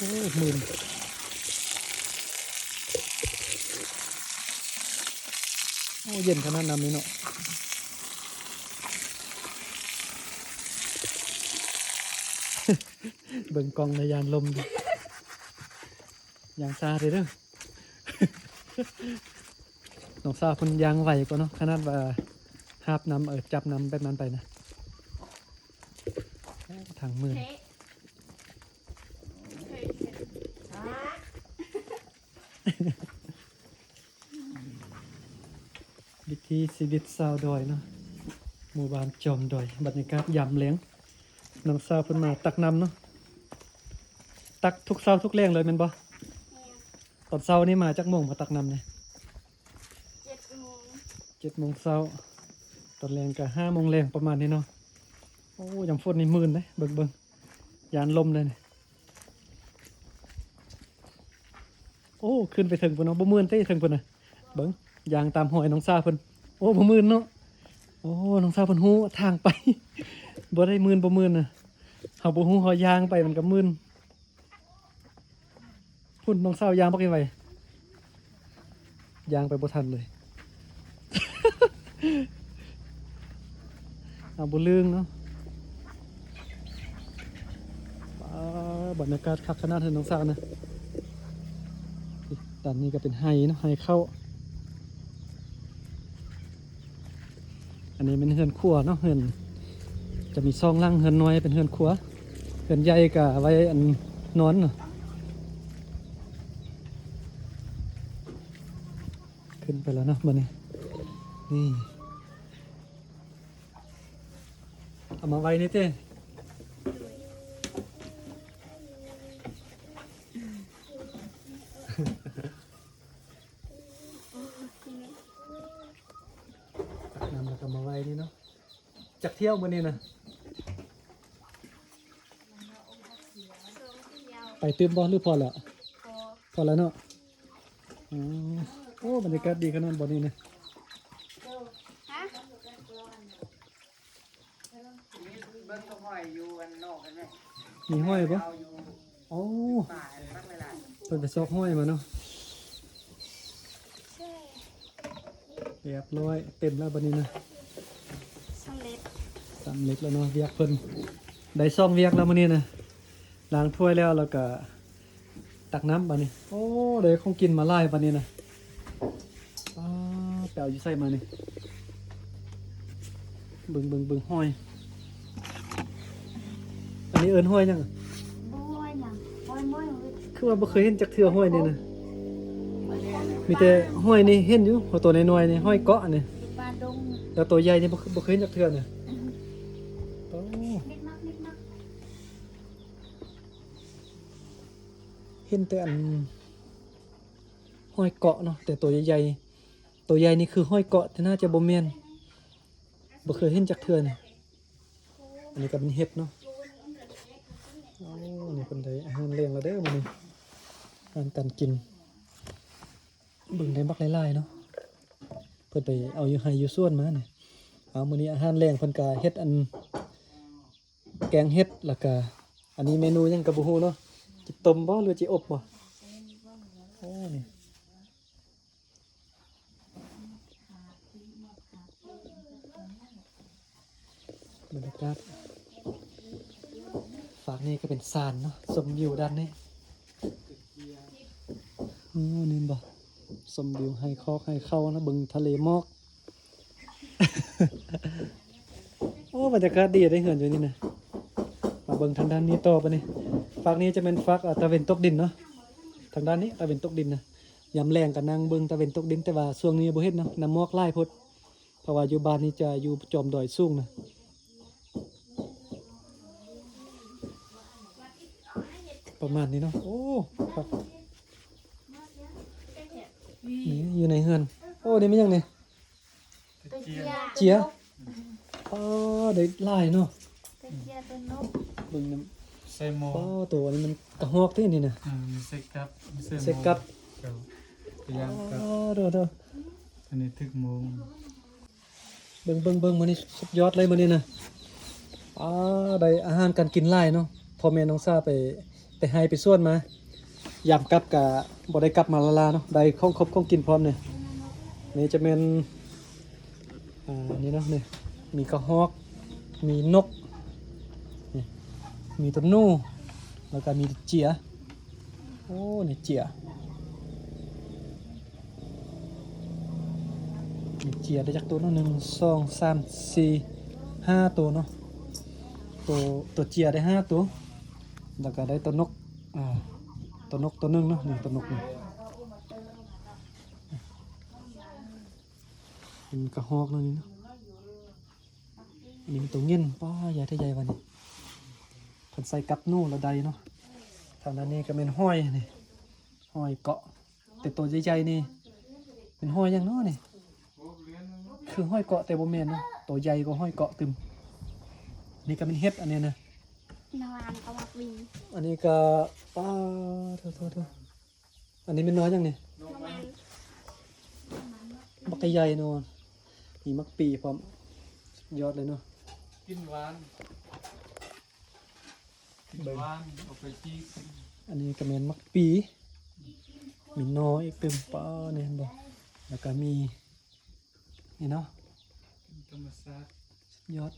ໂອ້ ມື່ນ ໂອ້ ເຢັນຂະໜາດນ້ຳນີ້ເນາະ. ເບິ່ງກ້ອງໃນຍານລົມ ຢ່າງຊ້າເດີ ນ້ອງສາວເພິ່ນຍ່າງໄວກວ່າເນາະ ຂະໜາດວ່າຫາບນ້ຳ ເອີ ຈັບນ້ຳແບບນັ້ນໄປນະ. ໂອ້ ທາງມື ວິຖີຊີວິດຊາວດອຍເນາະ ໝູ່ບ້ານຈອມດອຍ ບັນຍາກາດຍາມແລງ. ນ້ອງສາວເພິ່ນມາຕັກນ້ຳເນາະ ຕັກທຸກເຊົ້າທຸກແລງເລີຍແມ່ນບໍ່? ແມ່ນ. ຕອນເຊົ້ານີ້ມາຈັກໂມງມາຕັກນ້ຳນີ້? ເຈັດໂມງ ເຈັດໂມງເຊົ້າ ຕອນແລງກະຫ້າໂມງແລງປະມານນີ້ເນາະ. ໂອ້ ຍາມຝົນນີ້ມື່ນເດ້ ເບິ່ງໆ ຢ້ານລົມເດ້ນີ້. ໂອ້ ຂຶ້ນໄປເທິງພຸ້ນເນາະ ບໍ່ມື່ນເດ້ເທິງພຸ້ນນະ. ເບິ່ງ ຍ່າງຕາມຮອຍນ້ອງສາວເພິ່ນ ໂອ້ ບໍ່ມື່ນເນາະ. ໂອ້ ນ້ອງສາວເພິ່ນຮູ້ທາງໄປ ບໍ່ໄດ້ມື່ນບໍ່ມື່ນນະ ເຮົາບໍ່ຮູ້ ເຮົາຍ່າງໄປມັນກະມື່ນ. ພຸ້ນ ນ້ອງສາວຍ່າງບັກໄວໆ ຍ່າງໄປບໍ່ທັນເລີຍ ເອົາບໍ່ລຶ້ງເນາະ. ປາ ບັນຍາກາດຄັກຂະໜາດເຮືອນນ້ອງສາວນະ. ດ້ານນີ້ກະເປັນໄຮ່ເນາະ ໄຮ່ເຂົ້າ. ອັນນີ້ແມ່ນເຮືອນຄົວເນາະ ເຮືອນ ຈະມີສອງຫຼັງ ເຮືອນນ້ອຍເປັນເຮືອນຄົວ ເຮືອນໃຫຍ່ກະໄວ້ອັນນອນເນາະ. ຂຶ້ນໄປແລ້ວເນາະບັດນີ້ ນີ້ ເອົາມາໄວ້ນີ້ຕິ. ຕັກນ້ຳແລ້ວກະມາໄວ້ນີ້ເນາະ. ຈັກຖ້ຽວມື້ນີ້ນະ? ໄປຕື່ມບໍ່ ຫຼືພໍແລ້ວ? ພໍແລ້ວເນາະ. ອໍ ໂອ້ ບັນຍາກາດດີຂະໜາດບໍ່ນີ້ນະ. ຮະ? ມີຫອຍຢູ່ອັນນອກຫັ້ນແຫຼະ. ມີຫອຍບໍ່? ເອົາຢູ່ ໂອ້ ປາອັນບັກຫຼາຍໆ ເພິ່ນໄປຊອກຫອຍມາເນາະ. ຮຽບຮ້ອຍ ເຕັມແລ້ວບັດນີ້ນະ. ສຳເລັດ ສຳເລັດແລ້ວເນາະ ວຽກເພິ່ນ ໄດ້ສອງວຽກແລ້ວມື້ນີ້ນະ. ລ້າງຖ້ວຍແລ້ວ ແລ້ວກະ ຕັກນ້ຳບາດນີ້. ໂອ້ ໄດ້ຂອງກິນມາຫຼາຍບາດນີ້ນະ. ປ້າ ໄປເອົາຢູ່ໃສມານີ້? ເບິ່ງ ເບິ່ງ ເບິ່ງຫອຍ. ອັນນີ້ເອີ້ນຫອຍຫຍັງ? ບໍ່ຫອຍຫຍັງ ຫອຍ ຫອຍ ຄືວ່າບໍ່ເຄີຍເຫັນຈັກເທື່ອຫອຍນີ້ນະ. ມີແຕ່ຫອຍນີ້ເຫັນຢູ່ ໂຕນ້ອຍໆນີ້ ຫອຍເກາະນີ້. ຢູ່ປ່າດົງ ແລ້ວໂຕໃຫຍ່ນີ້ບໍ່ ບໍ່ເຄີຍເຫັນຈັກເທື່ອນະ. ອື ໂອ້ ເຫັນແຕ່ອັນຫອຍເກາະເນາະ ແຕ່ໂຕໃຫຍ່ໆ ໂຕໃຫຍ່ນີ້ຄືຫອຍເກາະ ແຕ່ໜ້າຈະບໍ່ແມ່ນ ບໍ່ເຄີຍເຫັນຈັກເທື່ອນີ້. ອັນນີ້ກະເປັນເຫັດເນາະ. ໂອ້ ນີ້ເພິ່ນໄດ້ອາຫານແລງແລ້ວເດີມື້ນີ້ ອາຫານການກິນ. ເບິ່ງໄດ້ບັກຫຼາຍໆເນາະ ເພິ່ນໄປເອົາຢູ່ໄຮ່ຢູ່ສວນມານີ້. ເອົາ ມື້ນີ້ອາຫານແລງເພິ່ນກະເຮັດອັນແກງເຫັດ ແລ້ວກະ ອັນນີ້ເມນູຫຍັງກະບໍ່ຮູ້ເນາະ ຊິຕົ້ມບໍ່ ຫຼືຊິອົບບໍ່? ໂອ້ ນີ້ ບັນຍາກາດ ຟາກນີ້ກະເປັນສານເນາະ ຊົມວິວດ້ານນີ້. ໂອ້ ນີ້ເຫັນບໍ່ ຊົມວິວໄຮ່ຄອກໄຮ່ເຂົ້ານະ ເບິ່ງທະເລໝອກ. ໂອ້ ບັນຍາກາດດີເດ້ ເຮືອນຢູ່ນີ້ນະ. ມາເບິ່ງທາງດ້ານນີ້ຕໍ່ບາດນີ້. ຟາກນີ້ຈະແມ່ນຟາກ ອາ ຕາເວັນຕົກດິນເນາະ ທາງດ້ານນີ້ຕາເວັນຕົກດິນນະ. ຍາມແລງກະນັ່ງເບິ່ງຕາເວັນຕົກດິນ ແຕ່ວ່າຊ່ວງນີ້ບໍ່ເຫັນເນາະ ນ້ຳໝອກຫຼາຍໂພດ ເພາະວ່າຢູ່ບ້ານນີ້ຈະຢູ່ຈອມດອຍສູງນະ. ປະມານນີ້ເນາະ. ໂອ້ ຄັກ ນີ້ຢູ່ໃນເຮືອນ. ໂອ້ ນີ້ແມ່ນຫຍັງນີ້? ເຈຍ. ອໍ ໄດ້ຫຼາຍເນາະ. ເຈຍໂຕນົກ ເບິ່ງນຳ ໃສ່ໝໍ້. ອໍ ໂຕອັນນີ້ມັນກະຮອກຕິນີ້ນະ. ອື ໃສ່ກັບ ໃສ່ໝໍ້ ໃສ່ກັບ. ເຈົ້າ ພະຍາຍາມກັບ. ອໍ ໂດໆ ອັນນີ້ຖືກໂມງ. ເບິ່ງ ເບິ່ງ ເບິ່ງ ມື້ນີ້ສຸດຍອດເລີຍມື້ນີ້ນະ. ອາ ໄດ້ອາຫານການກິນຫຼາຍເນາະ ພໍ່ແມ່ນ້ອງສາໄປ ໄປ ໄປໄຮ່ໄປສວນມາ ຍາມກັບກະບໍ່ໄດ້ກັບມາລ້າໆເນາະ ໄດ້ຂອງຄົບຂອງກິນພ້ອມນີ້. ນີ້ຈະແມ່ນ ອ່າ ນີ້ເນາະ ນີ້ ມີກະຮອກ ມີນົກ ນີ້ ມີໂຕໜູ ແລ້ວກະມີເຈຍ. ໂອ້ ນີ້ເຈຍ ນີ້ເຈຍໄດ້ຈັກໂຕເນາະ ໜຶ່ງ ສອງ ສາມ ສີ່ ຫ້າໂຕເນາະ. ໂຕ ໂຕເຈຍໄດ້ຫ້າໂຕ ແລ້ວກະໄດ້ໂຕນົກ ອ່າ ໂຕນົກໂຕໜຶ່ງເນາະ. ນີ້ໂຕນົກນີ້ ເປັນກະຮອກເນາະ ນີ້ເນາະ. ອັນນີ້ມີໂຕເຫງັນ ປ້າ ໃຫຍ່ແທ້ໃຫຍ່ວ່ານີ້ ເພິ່ນໃສ່ກັບໜູລະໄດ້ເນາະ. ທາງດ້ານນີ້ກະແມ່ນຫອຍ ນີ້ ຫອຍເກາະ ແຕ່ໂຕໃຫຍ່ໆນີ້ເປັນຫອຍຫຍັງເນາະນີ້ ຄືຫອຍເກາະແຕ່ບໍ່ແມ່ນເນາະ ໂຕໃຫຍ່ກວ່າຫອຍເກາະຕື່ມ. ນີ້ກະແມ່ນເຫັດ ອັນນີ້ນະ ນາວານກະໝາກປີ ອັນນີ້ກະ ປ້າ ໂທ້ໆໆ ອັນນີ້ແມ່ນໜໍ່ຫຍັງນີ້? ບັກໃຫຍ່ເນາະ ມີໝາກປີພ້ອມ ສຸດຍອດເລີຍເນາະ ກິນຫວານ ກິນຫວານ ເອົາໄປຈີ່ກິນ. ອັນນີ້ກະແມ່ນໝາກປີ ມີໜໍ່ອີກຕື່ມ ປ້າ ນີ້ເຫັນບໍ່? ແລ້ວກະມີ ນີ້ເນາະ ກິນທຳມະຊາດ ສຸດຍອດ.